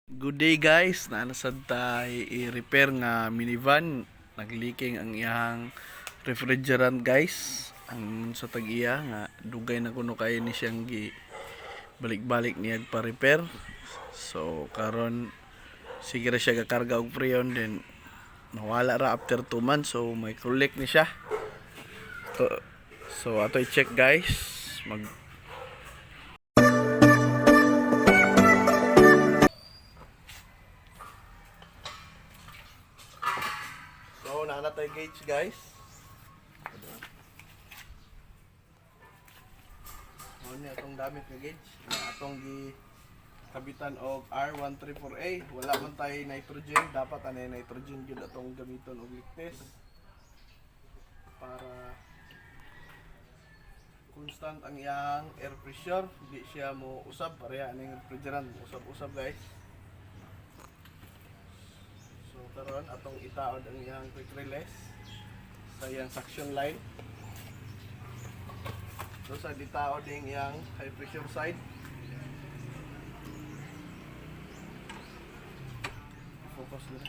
Good day, guys, naa na sad tay i-repair nga minivan, nagleaking ang iyang refrigerant, guys. Ang sa tag-iya nga dugay na kuno kayo ni siyang gi balik-balik niya pa-repair. So karon sige ra siya gakarga og freon, then nawala ra after 2 months, so micro leak ni siya. So ato i-check, guys. Mag So, naa na tay gauge, guys. Mao ni atong damit nga gauge na atong gi kabitan og R134A. Wala man tay nitrogen, dapat anay nitrogen gyud atong gamiton og leak test para constant ang iyang air pressure, di siya mo usab pareha aning refrigerant, usab-usab, guys. So karon atong itaod ang iyang quick release sa iyang suction line. So sa ditaod din iyang high pressure side. Focus na.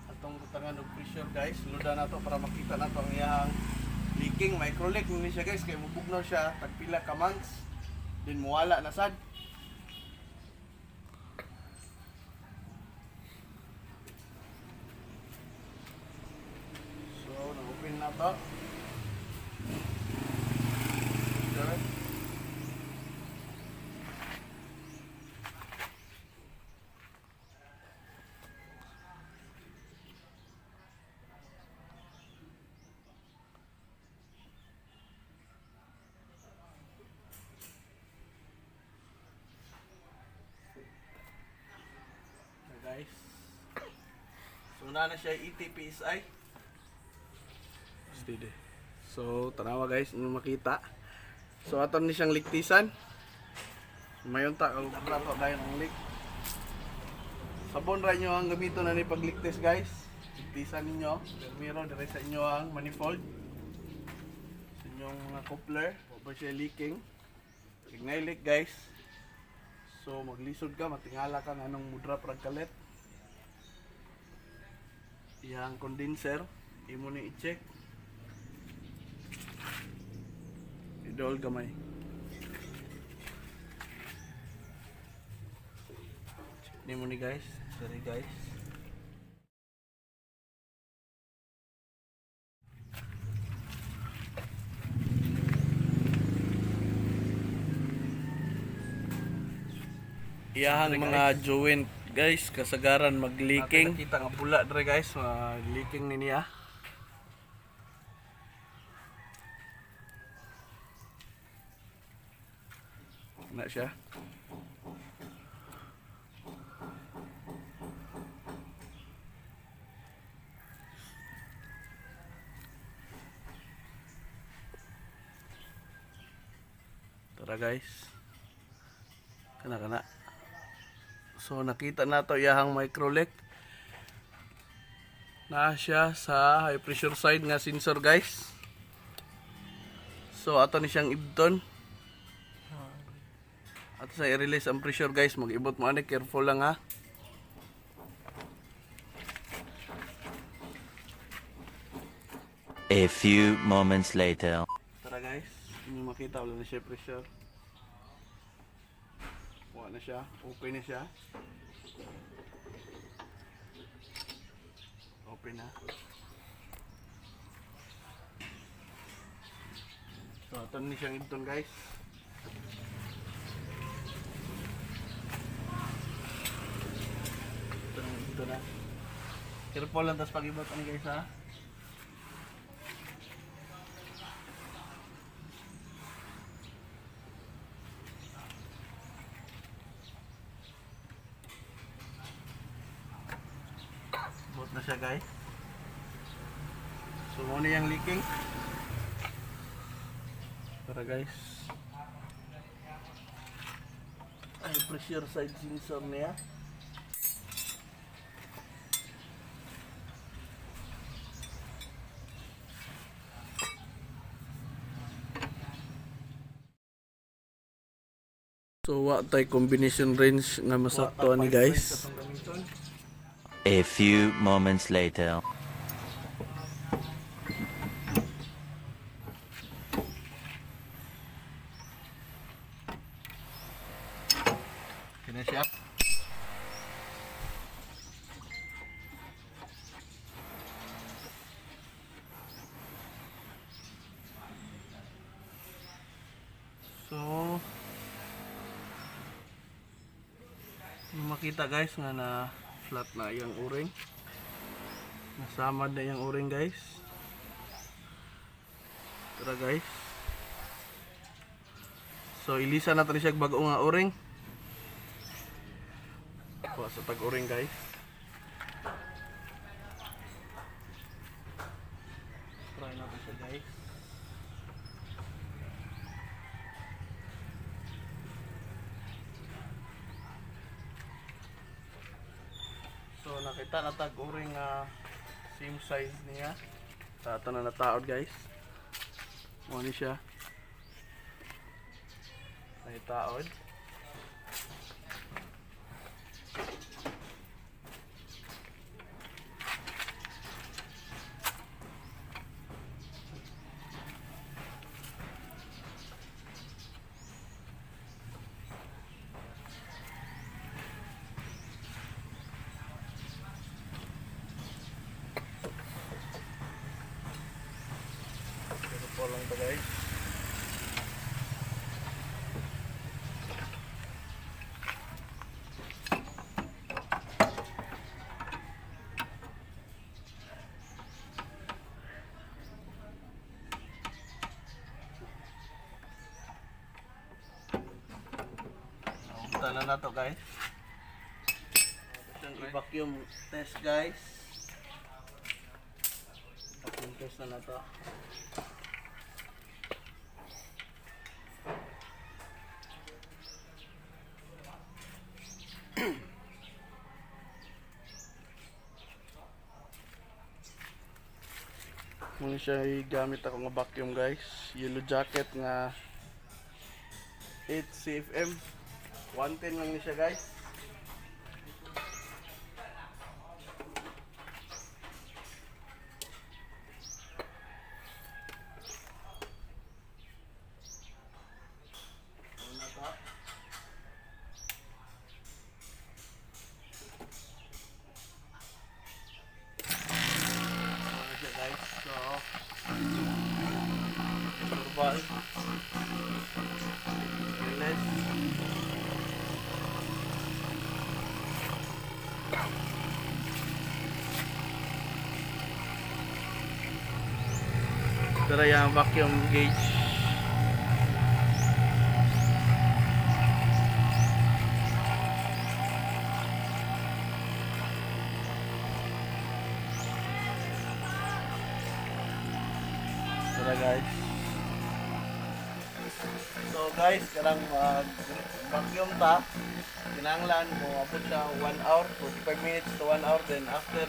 Atong butangan og pressure, guys, luda na to para makita na to ang iyang leaking. Micro leak ni siya, guys, kay mubugnaw siya tagpila ka months din muwala na sad. So, na-open na to. Sure. Na, guys. So, na na siya E ETPSI. Steady. So, tanawa, guys, inyo makita. So, aton ni siyang liktisan. Mayon ta, kung to dayon ang leak. Sabon ra inyo ang gamiton na ni pagliktis, guys. Liktisan ninyo. Primero dire sa inyo ang manifold. Sa inyong mga coupler, wa ba siya leaking. Kay leak, guys. So maglisod ka, matingala ka nganong mudrop rag kalit. Iyang condenser, imo ni i-check. Idol gamay. Check nimo ni, guys. Sorry, guys. Iyahang mga joint, guys, kasagaran mag-leaking. Kita nga bula dre, guys, mga leaking ni niya. Na siya. Tara, guys. Kana kana. So nakita na to iyahang micro leak. Naa siya sa high pressure side nga sensor, guys. So ato ni siyang ibton. Ato sa i-release ang pressure, guys, mag-ibot mo ani, careful lang ha. A few moments later. Tara, guys, inyo makita wala na siya pressure. Wala na siya, okay na siya. Open na. So, ato ni siyang ibton, guys. Ito na, ito na. Careful lang tas pag-ibot ani, guys, ha. Bot na siya, guys. So mo na yung leaking. Tara, guys. Ay, pressure side sensor niya. So wa tay combination range nga masakto ani, guys. A few moments later. Kini siya. So, makita, guys, nga na flat na yung o-ring. Nasamad na yung o-ring, guys. Tara, guys. So ilisa na siya bago nga o-ring. Kuha sa tag-o-ring, guys. Try natin siya, guys. So nakita na tag o-ring nga same size niya. Ato na nataod, guys. Mo ni siya. Naitaod. Pero po lang to, guys. Naunta na na to, guys. I-vacuum test, guys. Vacuum test na na to. Muna siya gamit ako nga vacuum, guys. Yellow Jacket nga 8 CFM. 110 lang ni siya, guys. Una to. Ano siya, guys? So, normal. Release. Tara yung vacuum gauge. Tara, guys. So guys, karang mag vacuum ta. Kinahanglan mo abot siya 1 hour, 45 minutes to 1 hour, then after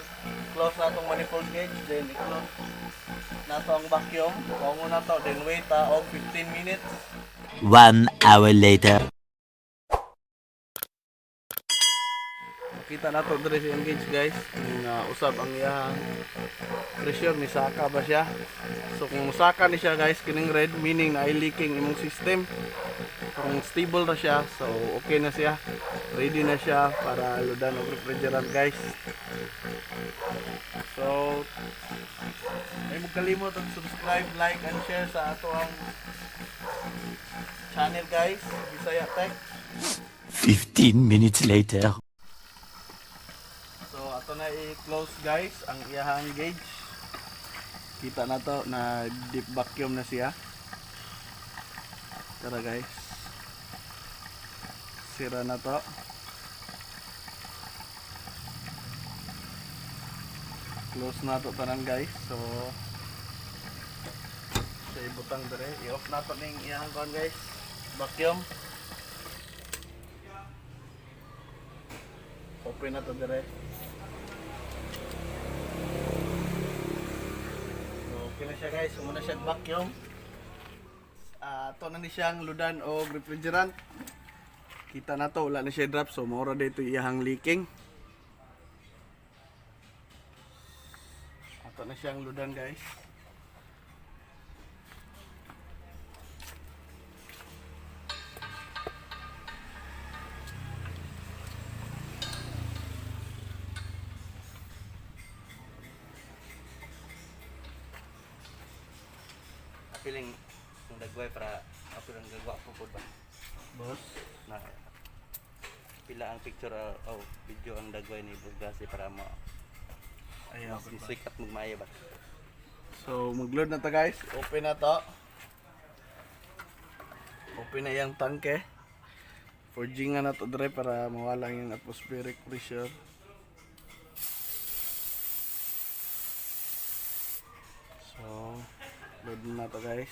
close na atong manifold gauge, then i-close nato ang vacuum. Paungo na to, then wait ta og 15 minutes. 1 hour later. Makita nato diri sa gauge, guys, kung usab ang iyang pressure, ni saka ba siya. So kung saka ni siya, guys, kining red, meaning na ay leaking imong system. Kung stable na siya, so okay na siya. Ready na siya para loadan og refrigerant, guys. So ay mo kalimot og subscribe, like and share sa ato ang channel, guys, Bisaya Tech. 15 minutes later. So ato na i-close, guys, ang iyahang gauge. Kita na to na deep vacuum na siya. Tara, guys. Sira na to. Close na to tanan, guys. So sa ibutang dire, i-off na to ning iyahang kuan, guys. Vacuum. Open na to dire. So, okay na siya, guys. Muna siya vacuum. Ah, to na ni siyang loadan og refrigerant. Kita na to, wala na siya drop. So mao ra dito iyahang leaking. Ato na siyang ludan, guys. Feeling ang dagway para ako lang gagawa ko pud ba. Boss. Na pila ang picture oh, video ang dagway ni Burgasi para mo Ayaw mas ko ba? sikat magmaya ba. So magload na ta, guys. Open na to. Open na yung tangke. Forging nga na to dre para mawala yung atmospheric pressure. So, load na to, guys.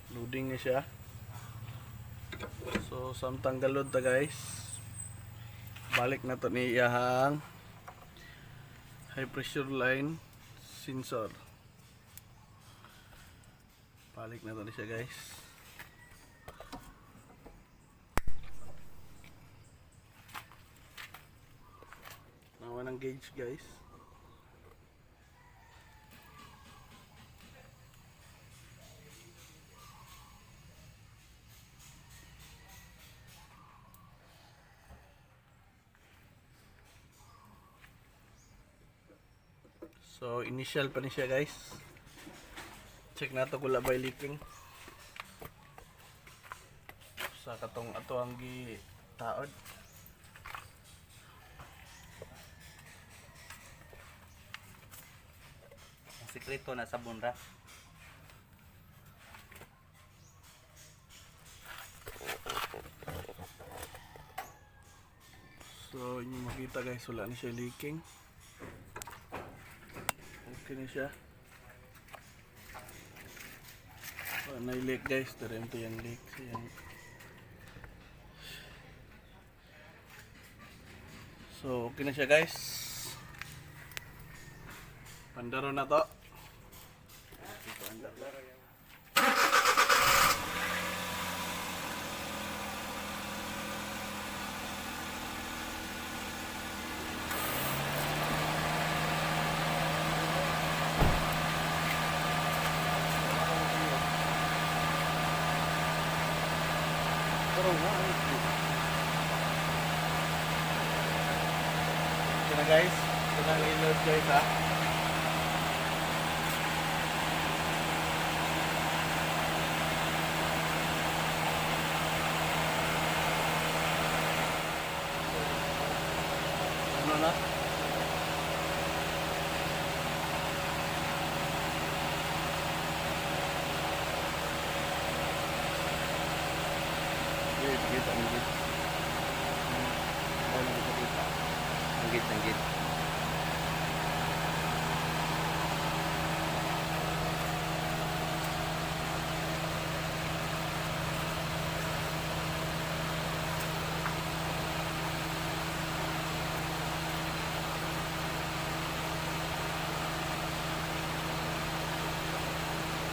Loading na siya. So, samtang galod ta, guys. Balik na to ni iyahang high pressure line sensor. Balik na to ni siya, guys. Nawa ng gauge, guys. So, initial pa ni siya, guys. Check na to kung labay leaking. Sa katong ato ang gi taod. Ang sikreto na sabon ra. So, inyo makita, guys, wala na siya leaking. Okay na siya. Wala na yung leak, guys. Dari ito yung leak. So, yan. So, okay na siya, guys. Pandaro na to. Okay na, guys. Ito na ang i-load, guys, ha. Ano na? Sige, kita ang gate. Ano kita kita? Ang git, ang git.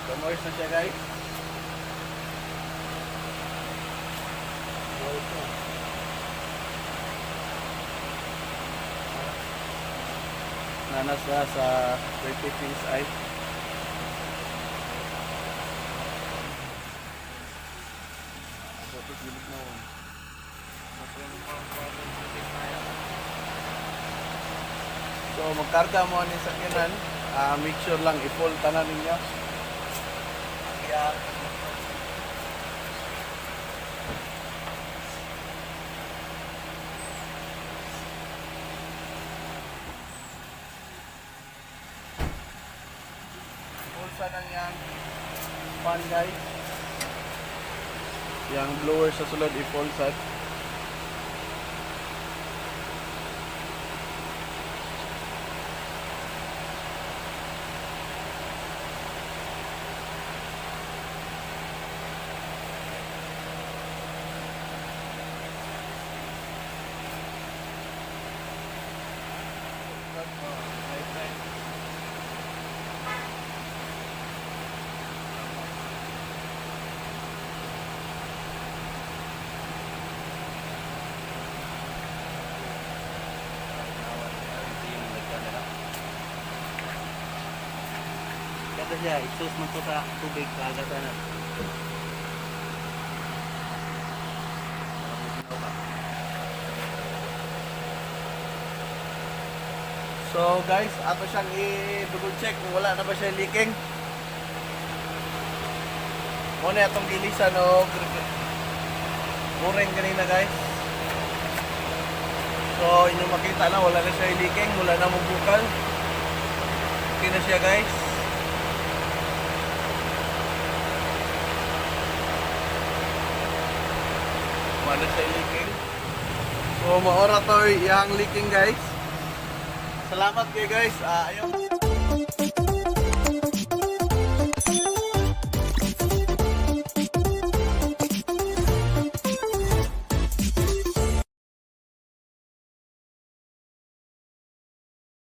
Kamoys na siya, guys. Nanas na sa 30 PSI. Tapos gilid na ako. So magkarga mo ni sakyanan, make sure lang i-full tanan ninyo. Kaya full sa nang yang fan, guys. Yang blower sa sulod i-full sa. Kato siya, exhaust man to sa tubig kaagad na. Para mo ginaw ka. So guys, ato siyang i-double check kung wala na ba siya leaking. Muna atong gilisan og boring kanina, guys. So inyo makita na wala na siya leaking, wala na mo bukal. Okay na siya, guys. Wala na siya leaking. So maora to iyang leaking, guys. Salamat kayo, guys. Ah, ayaw.